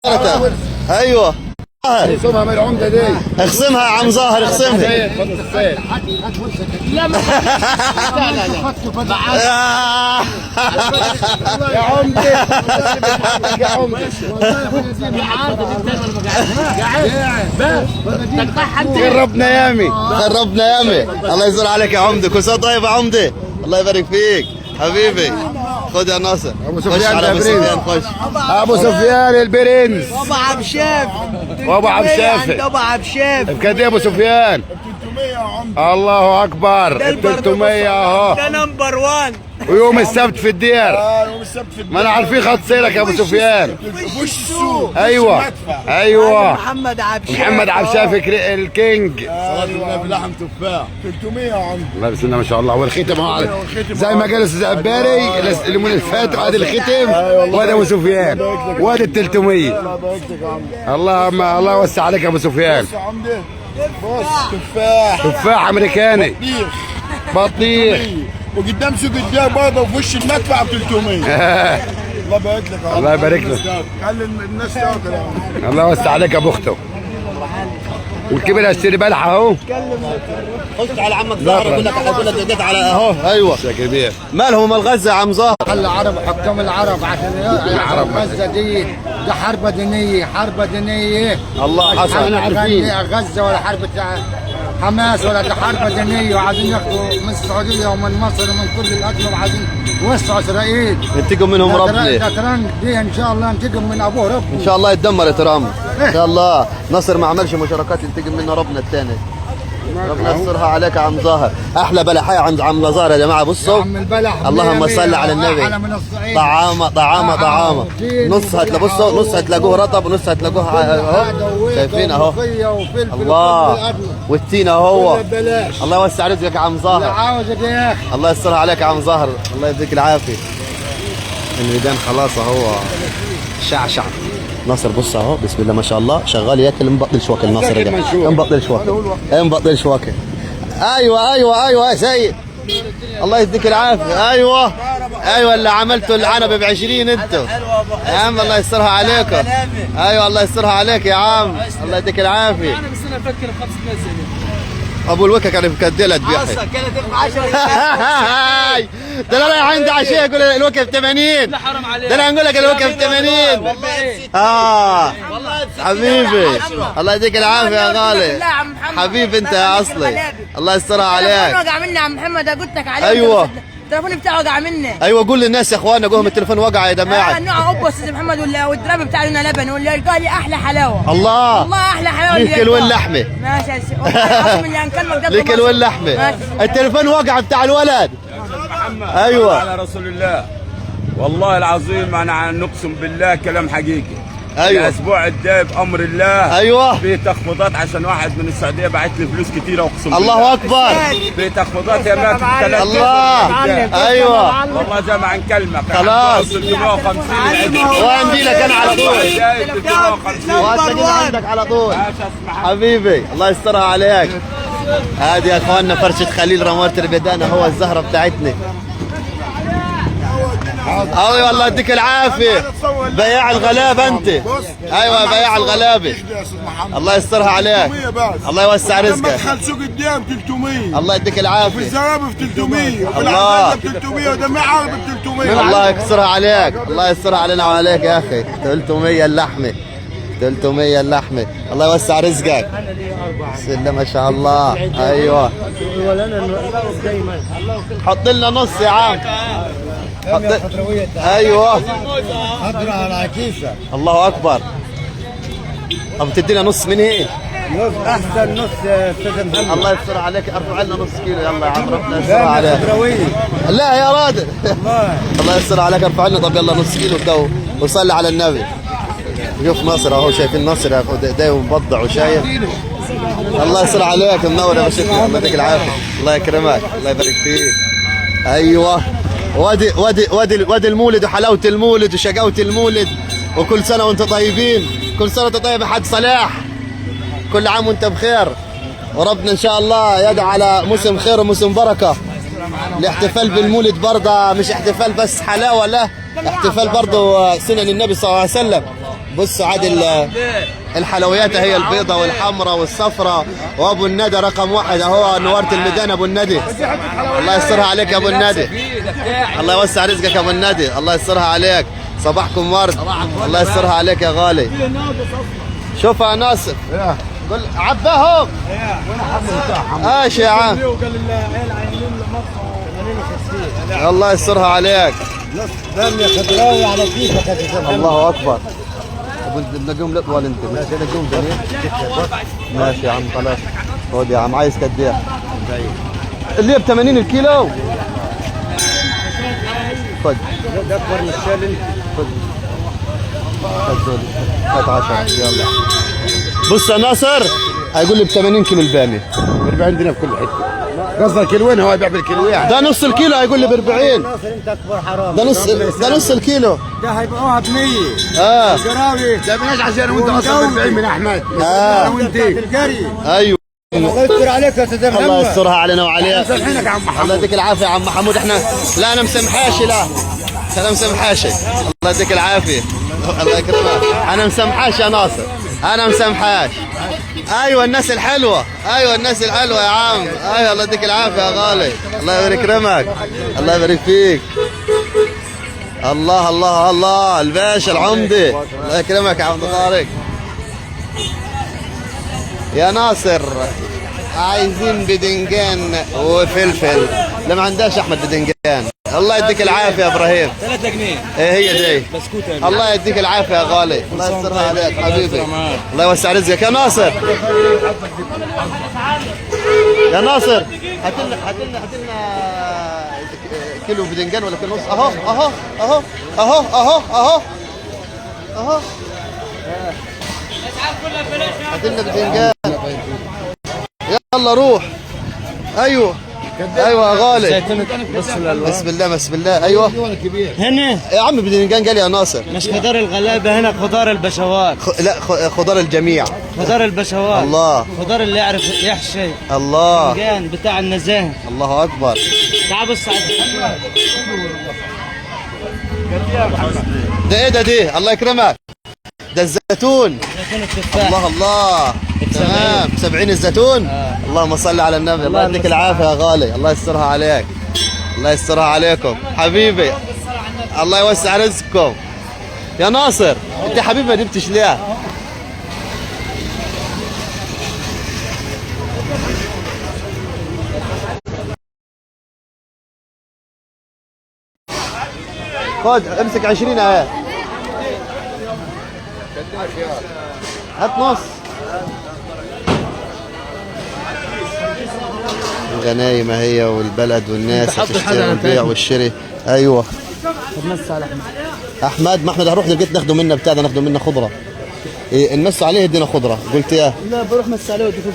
ايوه اخصمها من العمدة دي. اخصمها يا عم زاهر، اخصمها. لا لا لا. يا عمده يا عمده. جربنا يامي، خربنا يامي. الله يزور عليك يا عمده، كل سنة طيب يا عمده. الله يبارك فيك حبيبي. خد يا ناصر. ابو خش سفيان. على ابو سفيان، خش. ابو سفيان البرنس. ابو عبد الشافي. وابو عبد الشافي. ابو عبد الشافي. بكد يا ابو سفيان؟ 300 يا عمده. الله اكبر، 300 اهو. ده number 1. ويوم السبت في الدير. يوم السبت في الدير. ما انا عارفين خط سيرك يا ابو سفيان. في وش السوق. ايوه ايوه. محمد عبد الشافي. محمد عبد الشافي الكينج. صلاة النبي، لحم تفاح 300 يا عمده. الله، بسم الله ما شاء الله. والختم اهو، زي ما قال الاستاذ عباري اليومين اللي فاتوا، ادي الختم وادي ابو سفيان وادي ال 300. الله يبارك لك يا عمده. اللهم الله يوسع عليك يا ابو سفيان. بص يا عمده، بص تفاح. تفاح امريكاني. بطيخ. بطيخ. وقدام سوق الدير برضه وفي وش المدفع ب 300. الله يبارك لك يا عمده. الله يبارك لك. خلي الناس تاكل يا عمده. الله يوسع عليك يا ابو اخته. والكبير هشتري بلحه اهو. خش على عمك زاهر، اقول لك اقول لك جت على اهو. ايوه يا كبير. مالهم الغزه يا عم زاهر؟ العرب حكام العرب عشان العرب. غزة دي ده حرب دينية، حرب دينية. الله حسن. احنا عارفين غزة ولا حرب حماس ولا ده حرب دينية، وعايزين ياخدوا من السعودية ومن مصر ومن كل الاكل، وعايزين يوسعوا اسرائيل. ينتقم منهم ربنا. ده ترامب دي ان شاء الله ينتقم من ابوه ربنا. ان شاء الله يتدمر يا ترامب ان شاء الله. نصر ما عملش مشاركات، ينتقم منه ربنا الثاني. ربنا يسترها عليك يا عم زاهر. احلى بلحية عند عم زاهر يا جماعة. بصوا يا عم البلح. اللهم صل على النبي. أحلى من الصعيد. طعامه طعامه طعامه. نصها بصوا، نصها تلاقوه رطب ونصها تلاقوه اهو، شايفين اهو. الله، والتين اهو. الله يوسع رزقك يا عم زاهر. عاوزك يا اخي. الله يسترها عليك يا عم زاهر، الله يديك العافية. الميدان خلاص اهو شعشع. ناصر بص اهو، بسم الله ما شاء الله، شغال ياكل. مبطل شواكل ناصر يا جماعة، مبطل شواكل، مبطل شواكل. ايوه ايوه ايوه يا سيد، الله يديك العافية. ايوه ايوه، اللي عملته العنب ب 20 انتوا يا عم، الله يسترها عليكم. ايوه الله يسترها عليك يا عم، الله يديك العافية. انا بس انا افكر ب 5 جنيه. ابو الوكا كان مكدله تبيعها. كانت ب 10. ده انا رايح عند عشية يقول الوكا ب 80. لا حرام عليك. ده انا نقول لك الوكا ب 80. اه حبيبي، الله يديك العافية يا غالي. حبيبي انت يا اصلي، الله يسترها عليك. وقع منا يا عم محمد، قلت لك عليه. ايوه. التليفون بتاعه وقع منا. ايوه قول للناس يا اخوانا، قولهم التليفون وقع يا جماعة. نوع ابو استاذ محمد والدراب بتاع لنا لبن، واللي قال لي احلى حلاوة. الله والله احلى حلاوة. ليك كيلوين لحمه. ماشي يا سيدي، والله العظيم اللي هنكلمك ده. ليك كيلوين لحمه. التليفون وقع بتاع الولد. محمد. ايوه. على رسول الله، والله العظيم انا نقسم بالله كلام حقيقي. ايوه. الاسبوع الجاي بامر الله. ايوه. في تخفيضات، عشان واحد من السعودية بعت لي فلوس كتيرة اقسم بالله. الله اكبر. في تخفيضات يا مات. الله. ايوه والله زي ما هنكلمك خلاص. 350. وعندي لك انا على طول. 350. وهتلاقيني عندك على طول حبيبي، الله يسترها عليك. هذه يا اخواننا فرشة خليل رمارة البيدانة، هو الزهرة بتاعتنا. ايوه الله يديك العافية، بياع الغلابة انت. ايوه بياع الغلابة، الله يسترها عليك، الله يوسع رزقك. مدخل سوق الديار ب 300. الله يديك العافية. في الزرابه ب 300، وفي العزازه ب 300، ودمع عرب ب 300. الله يكسرها عليك، الله يسترها علينا وعليك يا اخي. 300 اللحمة، 300 اللحمة. الله يوسع رزقك. بسم الله ما شاء الله. ايوه حط لنا نص يا عم. ايوه خضرة على كيسة. الله اكبر. طب تدينا نص من هي؟ نص احسن نص يا استاذ محمد. الله يستر عليك، ارفع لنا نص كيلو يلا يا عم، ربنا يستر عليك. لا يا راجل، الله يستر عليك، ارفع لنا. طب يلا نص كيلو كده وصلي على النبي. شوف ناصر اهو، شايفين ناصر ده ومبضع وشايف. الله يستر عليك، منور يا باشا، الله يديك العافية، الله يكرمك، الله يبارك فيك. ايوه وادي وادي وادي وادي المولد وحلاوة المولد وشقاوه المولد، وكل سنة وانتم طيبين، كل سنة وانت طيب يا حاج صلاح، كل عام وانت بخير، وربنا ان شاء الله يدعى على موسم خير وموسم بركة. الاحتفال بالمولد برضه مش احتفال بس حلاوة، لا احتفال برضه سنن النبي صلى الله عليه وسلم. بصوا عاد الحلويات هي البيضة والحمراء والصفراء. وابو الندى رقم 1 اهو، نورت الميدان ابو الندى. الله يسترها عليك يا ابو الندى، الله يوسع رزقك يا ابو الندى، الله يسترها عليك. صباحكم ورد، الله يسترها عليك يا غالي. شوف يا ناصر، قول عباهم. ماشي يا عم، الله يسترها عليك. الله اكبر. نجوم الاطول انت ماشي، نجوم جميل. ماشي يا عم خلاص، خد يا عم. عايز قد ايه؟ اللي ب 80 الكيلو. خد ده اكبر من الشال. خد خد هات 10. يلا بص يا ناصر، هيقول لي ب 80 كيلو الباميه. 40 عندنا في كل حتة. قصدك كيلوين؟ هو يبيع بالكيلو يعني. ده نص الكيلو هيقول لي ب 40. ناصر انت اكبر حرام. ده نص الكيلو. ده هيبيعوها ب 100. الجراوي ده بلاش عشان وانت اصلا ب 40 من احمد. وانت الجري. ايوه الله يستر عليك يا استاذ محمد. الله يسترها علينا وعليك. مسامحينك يا عم محمود. الله يديك العافية يا عم محمود. احنا لا انا مسامحاشي، لا انا مسامحاشي. الله يديك العافية، الله يكرمك. انا مسامحاش يا ناصر، انا مسامحاش. ايوه الناس الحلوة، ايوه الناس الحلوة يا عم. ايوه الله يديك العافية يا غالي، الله يبارك يكرمك، الله يبارك فيك. الله الله الله، الباشا العمدة، الله يكرمك يا عبد طارق. يا ناصر عايزين بدنجان وفلفل. لا ما عندهاش احمد بدنجان. الله يديك العافية يا ابراهيم. 3 جنيه. ايه هي دي؟ بسكوته. الله يديك العافية يا غالي، الله يسترها عليك حبيبي، الله يوسع رزقك يا ناصر. يا ناصر هات لنا هات لنا هات لنا كيلو بدنجان ولا كيلو ونص. اهو اهو اهو اهو اهو اهو اهو. هات لنا بدنجان. يلا روح. ايوه ايوه يا غالي. بسم الله بسم الله. ايوه هنا يا عم بدنجان قال يا ناصر. مش خضار الغلابة هنا، خضار البشوات. لا خضار الجميع، خضار البشوات. الله، خضار اللي يعرف يحشي. الله، بدنجان بتاع النزاهة. الله اكبر. تعال بص على ده. ايه ده؟ دي الله يكرمك، ده الزيتون. زيتون التفاح. الله الله، تمام. 70 الزيتون. اللهم صل على النبي. الله يديك العافية يا غالي، الله يسترها عليك، الله يسترها عليكم حبيبي، الله يوسع رزقكم. يا ناصر انت حبيبي ما جبتش ليه؟ خد امسك 20 اهي. هات نص. الغنايم هي والبلد والناس هتشتري والبيع والشري. ايوه طب نمسي على احمد. احمد، ما احمد هنروح لقيت ناخده منا بتاع ده، ناخده منا خضرة. إيه نمسوا عليه يدينا خضرة. قلت ايه؟ لا بروح مسي عليه واديكم.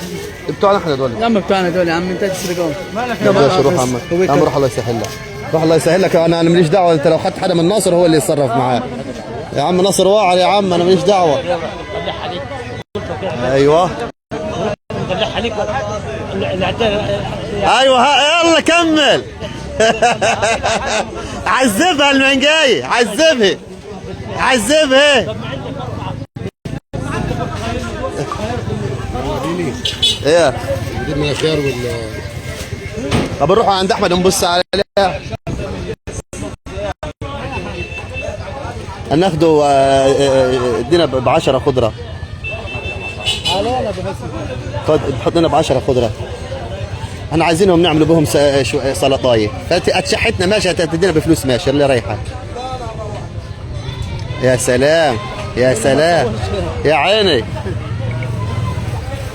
بتوعنا احنا دول يا عم، بتوعنا دول يا عم، انت تسرقهم. مالك يا باشا؟ روح يا عم، يا عم روح الله يسهل لك، روح الله يسهل لك. انا ماليش دعوه، انت لو خدت حدا من ناصر هو اللي يتصرف معاه. يا عم ناصر واعر يا عم، انا ماليش دعوه. ايوه ايوه يلا كمل. عذبها المنجاية، عذبها عذبها. ايه من خيار وال طب نروح عند احمد نبص عليها. ناخده ادينا ب 10 خضرة. خد حط لنا ب 10 خضرة. احنا عايزينهم نعملوا بهم سلطايه. اتشحتنا ماشي، هتدينا بفلوس ماشي، اللي رايحة. يا سلام يا سلام يا عيني.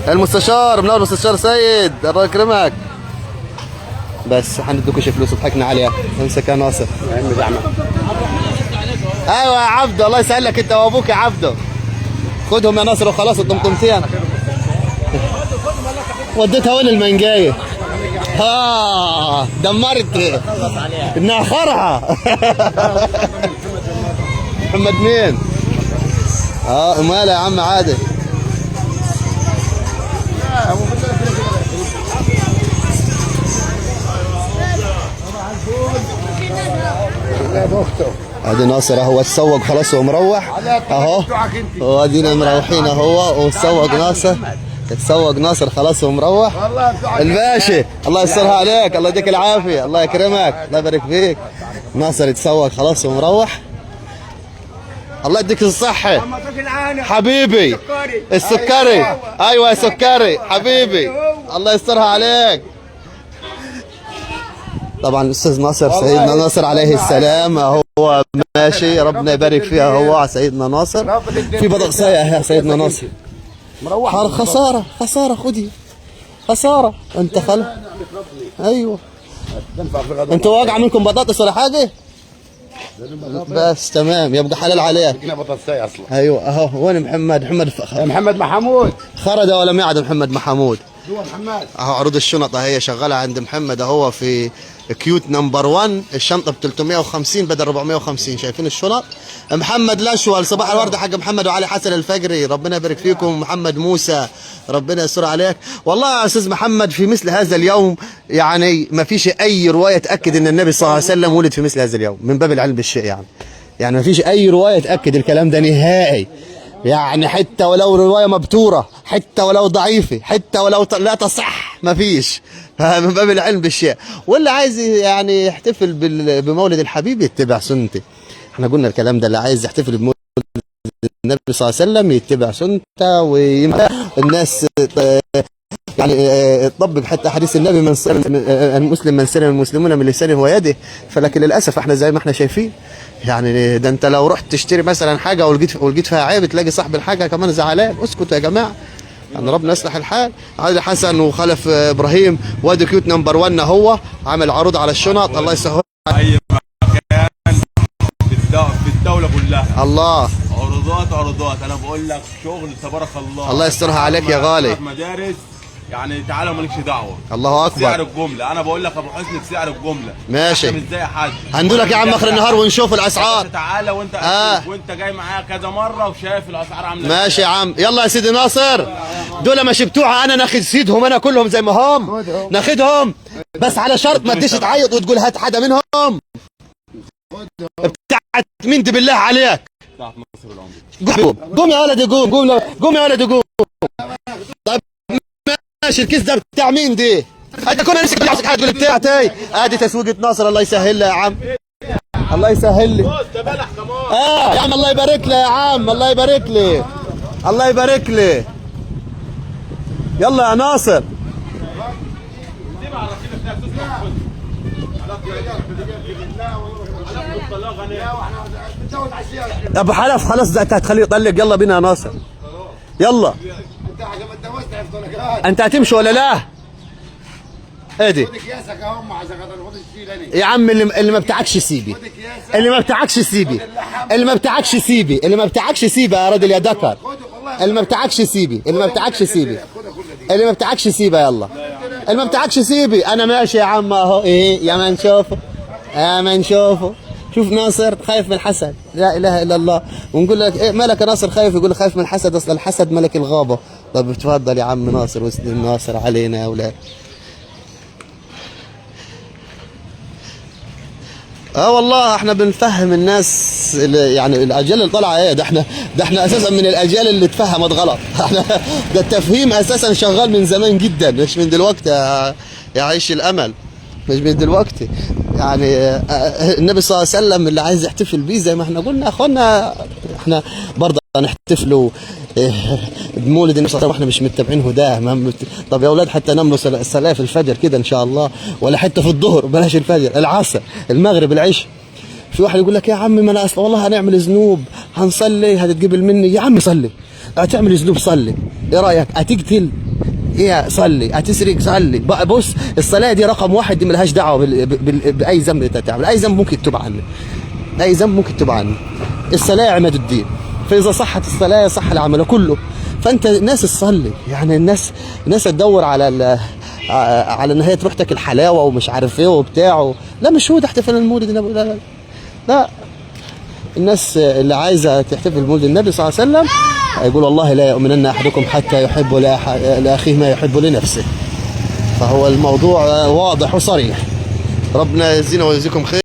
المستشار منور، المستشار سيد الله يكرمك. بس حندوكش فلوس، ضحكنا عليها. امسك يا ناصر. ايوه يا عبده، الله يسهل لك انت وابوك يا عبده. خدهم يا ناصر وخلاص الطمطمتين. وديتها وين المنجايه؟ ها دمرت ناخرها. محمد مين؟ ماله يا عم عادل؟ لا باخته. ادي ناصر اهو اتسوق خلاص ومروح اهو، وادينا مروحين اهو، وتسوق ناصر، تسوق ناصر خلاص ومروح. الباشا الله يسترها عليك، الله يديك العافية، الله يكرمك، الله يبارك فيك. ناصر يتسوق خلاص ومروح، الله يديك الصحة حبيبي. السكري، ايوه يا سكري حبيبي، الله يسترها عليك. طبعا الاستاذ ناصر سيدنا ناصر عليه السلام هو ماشي، ربنا يبارك فيها هو سيدنا ناصر. في بطاطسايه يا سيدنا ناصر، خسارة خسارة، خدي خسارة انت خل. ايوه انت واقع منكم بطاطس ولا حاجة؟ بس تمام، يبقى حلال عليك. بطاطسايه اصلا. ايوه اهو. وين محمد؟ محمد محمد محمود خرج ولم يعد محمد محمود. هو محمد اهو عروض الشنط اهي شغالة عند محمد اهو في كيوت number 1، الشنطة ب 350 بدل 450. شايفين الشنط؟ محمد الاشول صباح الورد حق محمد وعلي حسن الفجري، ربنا يبارك فيكم. محمد موسى ربنا يستر عليك. والله يا استاذ محمد في مثل هذا اليوم يعني ما فيش اي رواية تاكد ان النبي صلى الله عليه وسلم ولد في مثل هذا اليوم، من باب العلم بالشيء يعني. يعني ما فيش اي رواية تاكد الكلام ده نهائي، يعني حتى ولو رواية مبتوره، حتى ولو ضعيفة، حتى ولو لا تصح، ما فيش. من باب العلم بالشيء. واللي عايز يعني يحتفل بمولد الحبيب يتبع سنتي. احنا قلنا الكلام ده، اللي عايز يحتفل بمولد النبي صلى الله عليه وسلم يتبع سنته، والناس يعني تطبق حتى حديث النبي من المسلم من سلم المسلمون من لسانه ويده. فلكن للاسف احنا زي ما احنا شايفين يعني، ده انت لو رحت تشتري مثلا حاجة ولقيت فيها عيب تلاقي صاحب الحاجة كمان زعلان. اسكتوا يا جماعة، يعني ربنا يصلح الحال. علي حسن وخلف ابراهيم وادي كيوت number 1 هو عامل عروض على الشنط، الله يسهل. اي مكان في الدولة كلها الله، عروضات عروضات. انا بقول لك شغل تبارك الله، الله يسترها عليك يا غالي. مدارس يعني تعالى مالكش دعوه. الله اكبر. سعر الجملة، انا بقول لك ابو حسني بسعر الجملة. ماشي، مش زي حد. هندولك يا عم اخر النهار ونشوف الاسعار. تعالى وانت وانت جاي معايا كذا مرة وشايف الاسعار عامله. ماشي يا عم، يلا يا سيدي ناصر. دول ما شبتوها انا ناخد سيدهم، انا كلهم زي ما هم ناخدهم، بس على شرط ما تجيش تعيط وتقول هات حدا منهم. بتاعت مين دي بالله عليك؟ بتاعت ناصر العمدة. قوم يا ولدي، قوم قوم قوم يا ولدي قوم. طيب ماشي، الكيس ده بتاع مين دي؟ انت كنا نمسك نفسك حاجة تقول بتاعتي. ادي تسويقة ناصر، الله يسهل لي يا عم، الله يسهل لي. يا عم الله يبارك لي يا عم، الله يبارك لي، الله يبارك لي. يلا يا ناصر. ابو حلف خلاص ده انت هتخليه يطلق. يلا بينا يا ناصر، يلا. انت هتمشي ولا لا؟ ادي يا عم اللي ما بتاعكش سيبي، اللي ما بتاعكش سيبي، اللي ما بتاعكش سيبي، اللي ما بتاعكش سيبي يا راجل يا دكر، اللي ما بتاعكش سيبي، اللي ما بتاعكش سيبي، اللي ما بتاعكش سيبي، يلا اللي ما بتاعكش سيبي. انا ماشي يا عم اهو. ايه يا ما نشوفه، يا ما نشوفه. شوف ناصر خايف من الحسد، لا اله الا الله. ونقول لك ايه مالك يا ناصر خايف؟ يقول خايف من الحسد، اصل الحسد ملك الغابة. طب اتفضل يا عم ناصر، واسلم ناصر علينا يا اولاد. والله احنا بنفهم الناس يعني الاجيال اللي طالعه ايه ده، احنا اساسا من الاجيال اللي اتفهمت غلط. احنا ده التفهيم اساسا شغال من زمان جدا، مش من دلوقتي يا عيش الامل، مش من دلوقتي. يعني النبي صلى الله عليه وسلم اللي عايز يحتفل بيه زي ما احنا قلنا يا اخوانا، احنا برضه هنحتفلوا بمولد النبي صلى الله عليه وسلم واحنا مش متبعين هداه. طب يا اولاد حتى نملوا الصلاة في الفجر كده ان شاء الله، ولا حتى في الظهر، بلاش الفجر، العصر، المغرب، العشاء. في واحد يقول لك يا عم ما انا اصلا والله هنعمل ذنوب، هنصلي هتتقبل مني. يا عم صلي، هتعمل ذنوب صلي، ايه رايك؟ هتقتل ايه؟ صلي. هتسرق؟ صلي. بص الصلاة دي رقم واحد، دي ملهاش دعوه باي ذنب انت تعمل، اي ذنب ممكن تتوب عنه، اي ذنب ممكن تتوب عنه. الصلاة عماد الدين، فاذا صحت الصلاة صح العمل كله. فانت الناس تصلي، يعني الناس تدور على على ان هي تروح تاكل حلاوة ومش عارف ايه وبتاع. لا مش هو ده احتفال المولد النبوي، لا لا لا. الناس اللي عايزه تحتفل بمولد النبي صلى الله عليه وسلم يقول والله لا يؤمنن احدكم حتى يحب لاخيه ما يحب لنفسه. فهو الموضوع واضح وصريح. ربنا يجزينا ويجزيكم خير.